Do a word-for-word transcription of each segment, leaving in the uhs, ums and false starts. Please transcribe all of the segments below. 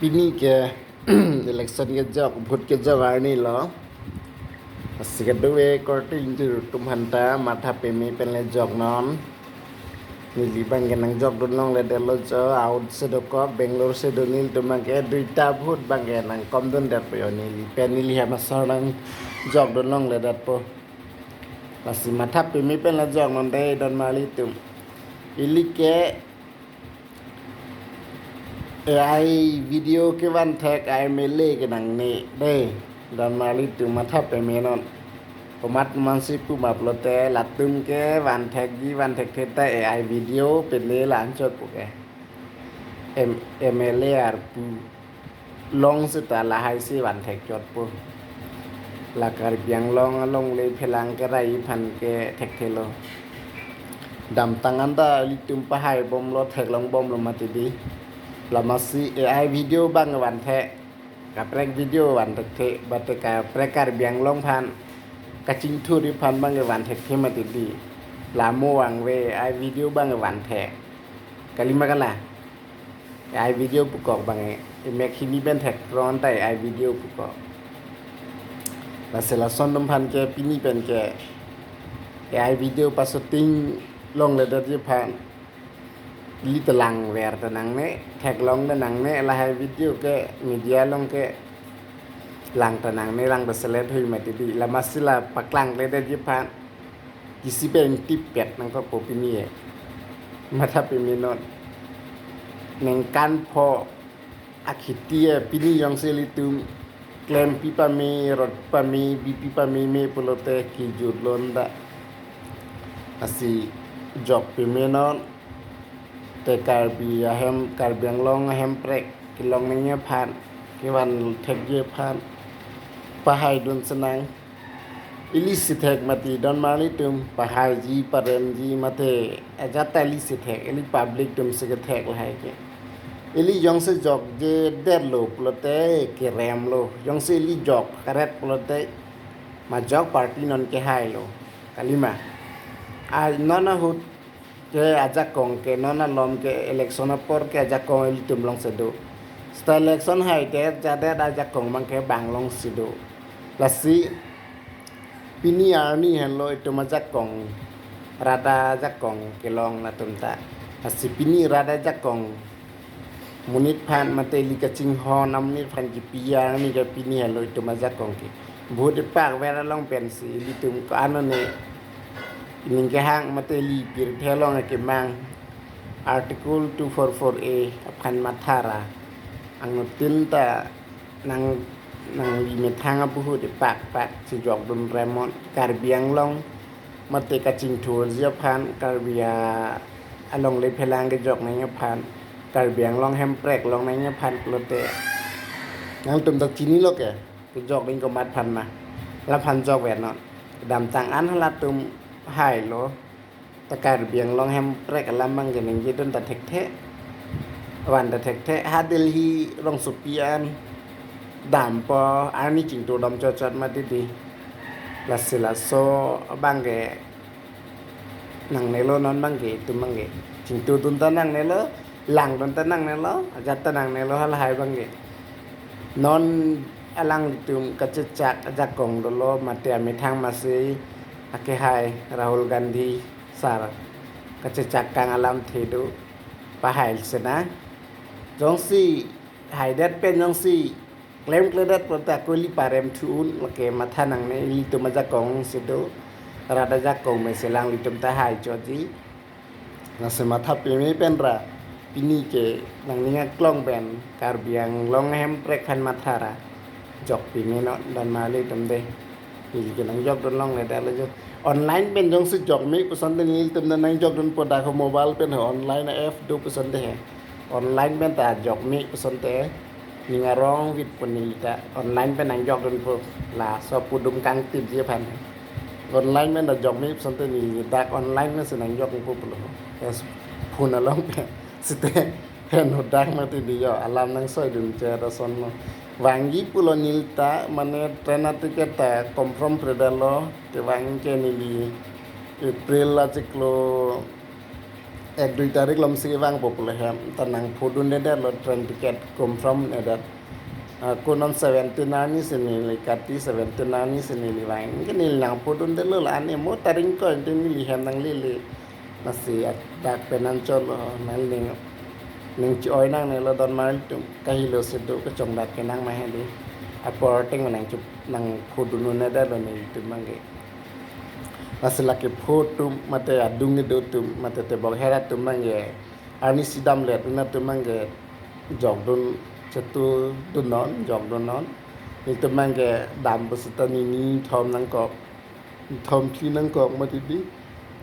Pini ke election kejok, vote kejok arni lo. Lasi kadokave korte ingjir atum aphanta matha peme pen le joknon. Neli abang ke nangjokdun longledetlo jo, out si dokok, Bangalore si do nelitum abang ke, duita vote abang ke nangkomdundetpo jo neli pen, neli hem asor nangjokdun longledetpo. Lasi matha peme pen le joknon dei don marli atum. Ili ke A I video kevan thek, M L A ke nangne dei. Don marli atum matha pemenon. Komat mansi pu ma pulote latum kevan thekji van thekthe ta A I video pen le la-anchot pu ke. M-, M L A arpu long seta lahai si van thekchotpo. La Karbi Anglong alongle phelang kerai aphan ke thekthelo. Damtang anta ilitum pahaibomlo, theklongbomlo mati dei. Lamasi A I video abang van thek, kaprek video van thekthe, bate kaprek Karbi Anglong aphan kachingthur aphan abang van thekthe mati dei. Lamo vangve A I video abang van thek. Kalima kala? A I video pukok abang e, emek hini pen thek ron ta A I video pukok. Lasi lason atum aphan ke pini pen ke A I video pa-shooting longledetji aphan ili ta langver ta nangne, theklong ta nangne, lahai video ke media along ke lang ta nangne, lang ta selet hui mati dei. Lamasi la paklangledetji aphan isi pen tipet nangkokpo pini e. Matha pemenon. Ningkan pho akhiti e pini jongsi ilitum klempi pame, rot pame, bipi pame me pulote kejut londa. Lasi jok pemenon. Te Karbi ahem, Karbi Anglong ahemprek kelong nangji aphan, kevan thekji aphan pahaidun sinang. Ili si thek mati don marli atum, pahaiji, paremji mate ajat ta ili si thek, ili public atum si kethek lahai ke. Ili jongsi jokjedetlo pulote keremlo, jongsi ili jok karet pulote majok party non kehailo. Kalima. A non ahut ke ajakong ke, non alom ke election apor ke ajakong ilitum along si do. Seta election haidet jadet ajakong abang ke bang along si do. Lasi pini arni henlo itum ajakong, rat ajakong kelong latum ta. Lasi pini rat ajakong monit aphan mate ili kachinghon amonit aphan kipi arni ke pini henlo itum ajakong ke. Vote pakver along pensi ilitum ko-an ne ining kehang mate ili pirthe along kemang Article two four four A aphan mathara. Anuttin ta nang, nangli methang abuhu de pakpak si jokdun remon Karbi Anglong mate kachingthurji aphan, Karbi a-, alongle phelang kejok nangji aphan, Karbi Anglong ahemprek long nangji aphan pulote nangtum ta chinilo ke, kejok nangji komat aphan ma, laphan jokvernon. Damtang an halatum hailo, ta Karbi Anglong ahemprek alam abang ke ningjedun ta thekthe, van ta thekthe, ha Delhi rongsopi an dampo arni chingtudam chotchot mati dei. Lasi laso abang ke nangnelo, non abang ke itum abang ke chingtudun ta nangnelo, langdun ta nangnelo, ajat ta nangnelo halahai abang ke. Non alanglitum kachechak ajakong dolo mate amethang masi akehai Rahul Gandhi sir kachechak kang alamthe do, pahai sinang. Jongsi haidet pen jongsi klemkledet pulote ako ili parem thu-un, lake matha nangne, ilitum ajakong si do, rat ajakong me si alanglitum ta haichotji. Lasi matha peme pen ra pini ke nangning aklong pen Karbi Anglong ahemprek aphan mathara. Jok pemenon don marli atum dei. Ili ke nangjokdun longledetlo jo. Online pen jongsi jokme puson te nelitum nangjokdunpo, dak ho mobile pen ho online app do puson te he. Online pen ta jokme puson te ning arong vit pon neli ta online pen nangjokdunpo, laso pudum kangtipji aphan. Online pen ta jokme puson te neli dak online pen si nangjokdunpo pulo. Yes, phone along pen. Site pen hodak mati dei jo, alam nangsoidun che ason lo. Vangji pulo neli ta, mane train aticket ta confirm predetlo, kevang ke neli April achiklo ek dui tarik lom si vangpo pulo hem ta nangphodundedetlo train ticket confirm nedet. Ah, ko non seventeen arni si neli kati, seventeen arni si neli vang. Ke neli nangphodundetlo la ani mo taring ko ente neli hem nanglele. Lasi dak pen anchotlo nangning ning chi-oi nangnelo don marli atum kahelo si do kachongdat kenang ma hedi. Apor ateng nang chup nangphodundedetlo nelitum abangke. Lasi lake pho atum mate adung kedo atum mate tebok hera atum abangke arni si damlet un atum abangke jokdun chetu dunnon jokdunnon. Nelitum abangke dam pusita nini thom nangkok, thom phli nangkok mati di.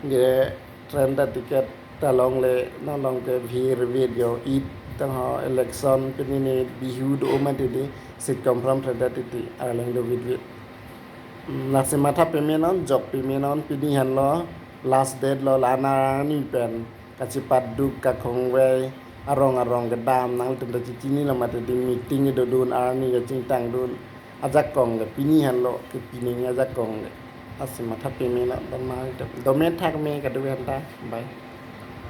Ke train ta ticket ta longle nang long ke vir video it tang ho election pini ni Bihu do mati di seat confirm train ta titi arleng do vit vit. Hmm, lasi matha pame non, jok pame non, pini henlo last date lo la nani pen kachepaduk kakhongvei arong arong kedam nangtum ta chichinilo mati di meeting kedodun arni kachingtangdun ajakong ke pini henlo ke pining ajakong ke. Lasi matha pame non don ma dome thakme kadu henta. Bye.